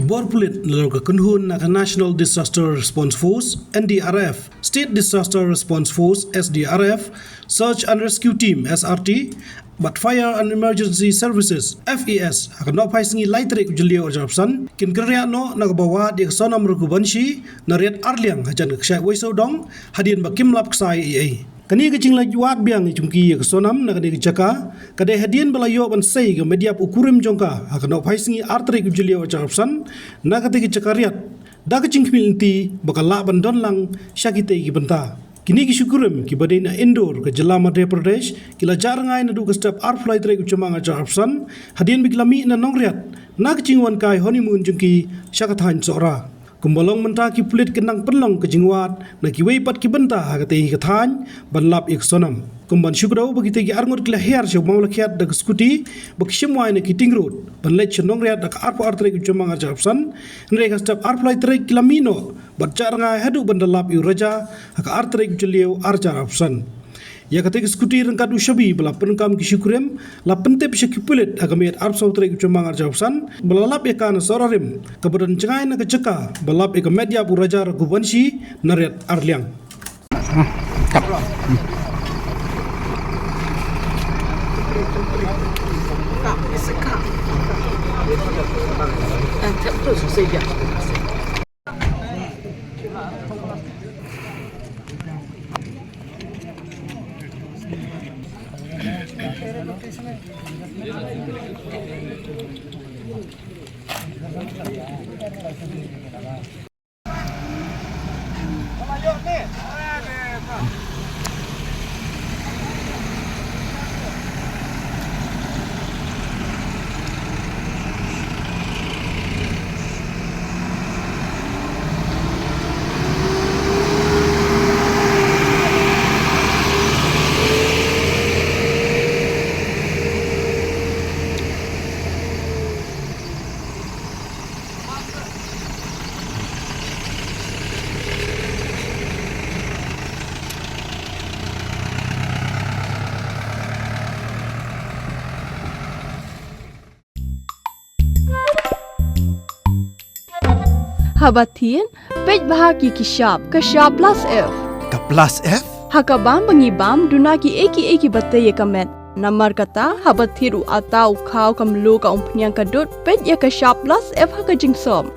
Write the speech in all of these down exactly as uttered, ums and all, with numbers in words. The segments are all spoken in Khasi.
Bor pulit nalor ka kynhun na ka National Disaster Response Force, N D R F, State Disaster Response Force, S D R F, Search and Rescue Team, S R T, bad Fire and Emergency Services, F E S, ha ka nohphai sngi lai tarik u Jylliew arhajar arphew san, kin kynriah noh na kaba wad ïa ka Sonam Raghuvanshi na Riat Arliang hajan ka kshaid Waisaudong, hadien ba kim lap ksai ei ei. Kane ka jingleit wad biang jong ki ïa ka Sonam na kane ka jaka ka dei hadien ba la ïoh ban sei ka met ïap u kurim jong ka ha ka nohphai sngi ar tarik u Jylliew arhajar arphew san na katei ka jaka riat, da ka jingkhmih lynti ba ka lah ban don lang sha kitei ki bynta. Kine ki shikurim kiba dei na Indore ka jylla Madhya Pradesh ki la jah rngai naduh ka step arphew lai tarik u Jymmang arhajar arphew san, hadien ba ki la mih na Nongriat na ka jingwan kai honeymoon jong ki sha ka thaiñ Sohra. Kumba long mynta, ki pulit ki nang pynlong ka jingwad na kiwei pat ki bynta ha katei ka thaiñ ban lap ïa ka Sonam. Kumban shu kdew ba kitei ki arngut ki la hiar sha Mawlakhiat da ka scooty ba ki shim wai na Kiting Road ban leit sha Nongriat ha ka arphew ar tarik u Jymmang arhajar arphew san, hynrei ka step arphew lai tarik ki la mih noh bad jah rngai haduh ban da lap ïa u Raja ha ka ar tarik u Jylliew arhajar arphew san. Ïa katei ka scooty ryngkat u shabi ba la pyndonkam ki shikurim la pyntip sha ki pulit ha ka miet arphew saw tarik u Jymmang arhajar arphew san ba la lap ïa ka na Sohra Rim, kaba don jngai na ka jaka ba lap ïa ka met ïap u Raja Raghuvanshi na Riat Arliang. Haba thied, peit bha ki ki shap, ka shap plus F. Ka plus F? Ha ka bam ba ngi bam, duna kiei kiei kiba tei ïa ka met. Namar kata, haba thied u atta, u khaw, ka mluh, ka umphniang, ka dud, peit ïa ka shap plus F ha ka jingsop.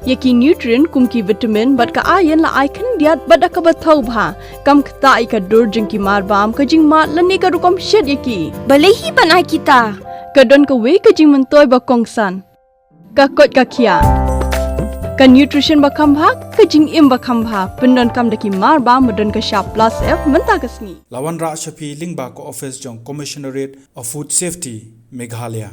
Ïa ki nutrient kum ki vitamin bad ka iron la ai khyndiat bad da kaba thaw bha. Kam ktah ïa ka dur jong ki marbam, ka jingmad lane ka rukom shet ïa ki. Balei hi ban ai kita? Ka don kawei ka jingmyntoi ba kongsan. Ka koit ka khiah. Ka nutrition ba kham bha, ka jingim ba kham bha. Pyndonkam da ki marbam ba don ka shap plus F mynta ka sngi. La wanrah sha phi lyngba ka office jong Commissionerate of Food Safety, Meghalaya.